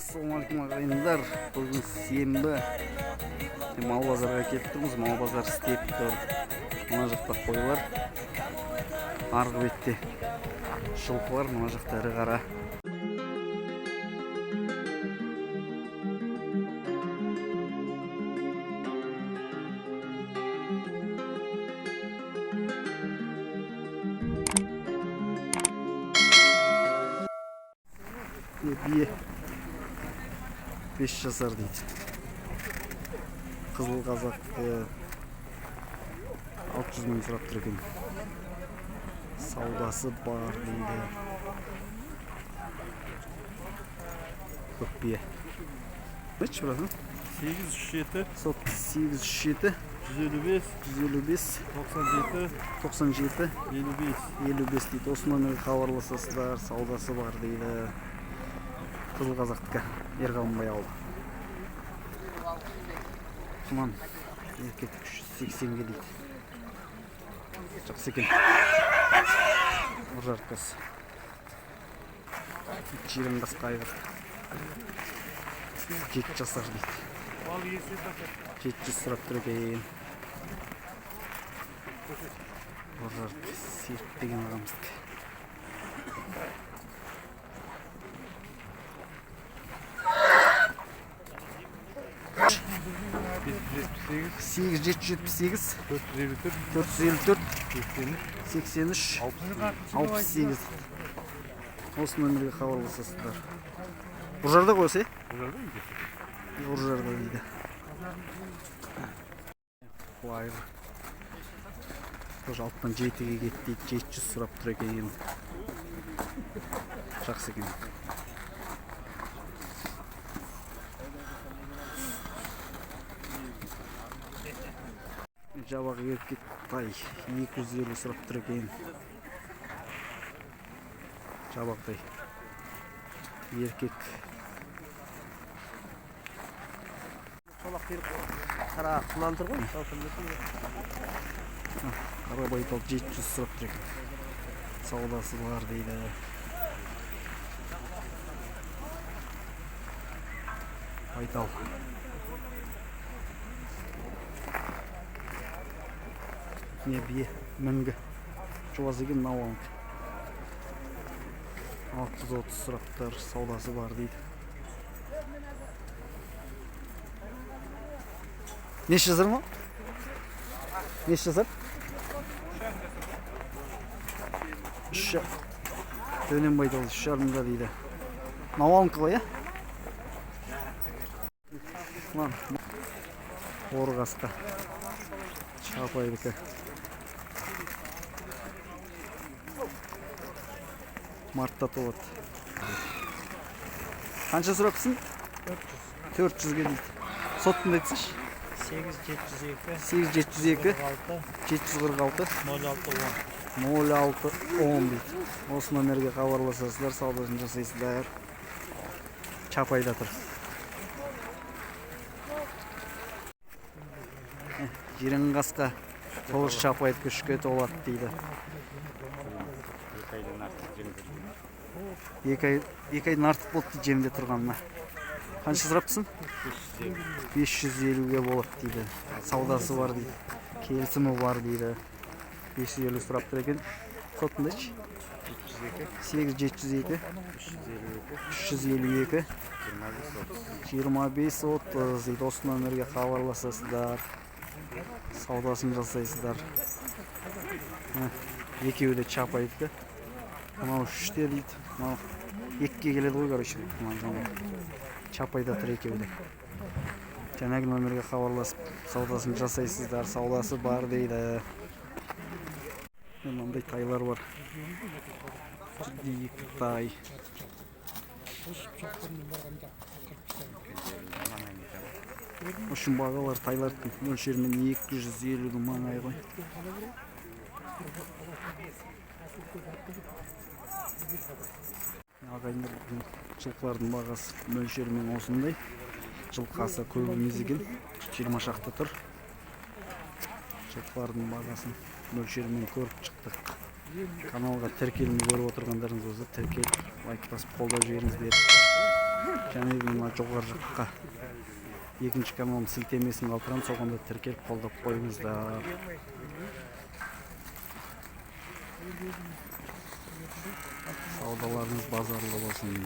Ассалаумағалейкум, ағайындар! Бүгін сенбі, мал базарға келіп тұрмыз. Мал базар істеп тұр. Мына жақта қойлар, арғы бетте жылқылар, мына жақта ірі қара. Не, бие 5 жасар дейді, қызыл қазақ. 600 мың сұрап тұр екен, саудасы бар дейді. Көк бие. Неші, брат? 837. Сот 837. 155. 155. 97. 97. 55. 55 дейді. Осы номерге хабарласасыздар, саудасы бар дейді. Қызыл қазақтікі, Ерғалымбай ауылы. Құнан еркек 380-ге дейді, жақсы екен. Ұржаркасы, жирен қасқа айғыр, 7 жасар дейді, 700 сұрап тұр екен. Ұржарк Серік деген ағамыздікі. 778. 8778. 454. 454. 83. 83. 68. 68. Осы номерге хабарласасыздар. Ұржарда ғой осы, иә, Ұржарда дейді. Айғыр тоже алтыдан жетіге кетті дейді, 700 сұрап тұр екен, жақсы екен. Жабағы еркек тай 250 сұрап тұр екен. Жабағытай еркек. Шолақ құйрық қара құнан тұр ғой. Қара байтал 700 сұрап тұр екен, саудасы бар дейді. Байтал. Не, бие мінгі жуас екен мынау. 630 сұрап тұр, саудасы бар дейді. Неше жасар ма? Неше жасар? Үш. Дөнен байтал 3,5-да дейді. Мынау ғой, иә? Мына Қорғасқа Чапайдікі. Мартта толады. Қанша сұрапсың? 400-ге дейді. Соттың айтсайшы. 8702. 8702. 6. 746. 06 10. 06 10 дейді. Осы номерге хабарласасыздар, саудасын жасайсыздар. Чапайда тұр. Жирен қасқа тоғыз, Чапайдікі, үшке толады дейді. 2 ай, 2 айдан артық болды дейді жемде тұрғанына. Қанша сұрапсың? 550-ге болады дейді. Саудасы бар дейді. Келісімі бар дейді. 550 сұрап тұр екен. Сотындайшы. 8702 352 25 30 дейді. Осы номерге хабарласасыздар. Саудасын жасайсыздар. Екеуі де Чапайдікі. Мынау үште дейді. Мынау екіге келеді ғой, короче. Мына жаңағы Чапайда тұр екеуі де. Жаңағы номерге хабарласып саудасын жасайсыздар. Саудасы бар дейді. Мынандай тайлар бар. Екі тай. В общем, бағалар тайлардың мөлшерімен 250-дің маңайы ғой. Ағайындар, бүгін жылқылардың бағасы мөлшерімен осындай. Жылқы аса көп емес екен. 20 шақты тұр. Жылқылардың бағасын мөлшерімен көріп шықтық. Каналға тіркелмей көріп отырғандарыңыз болса, тіркеліп, лайк басып, қолдап жіберіңіздер. Және де мына жоғары жаққа екінші каналым сілтемесін қалдырамын, соған да тіркеліп, қолдап қойыңыздар. Саудаларыңыз базарлы болсын.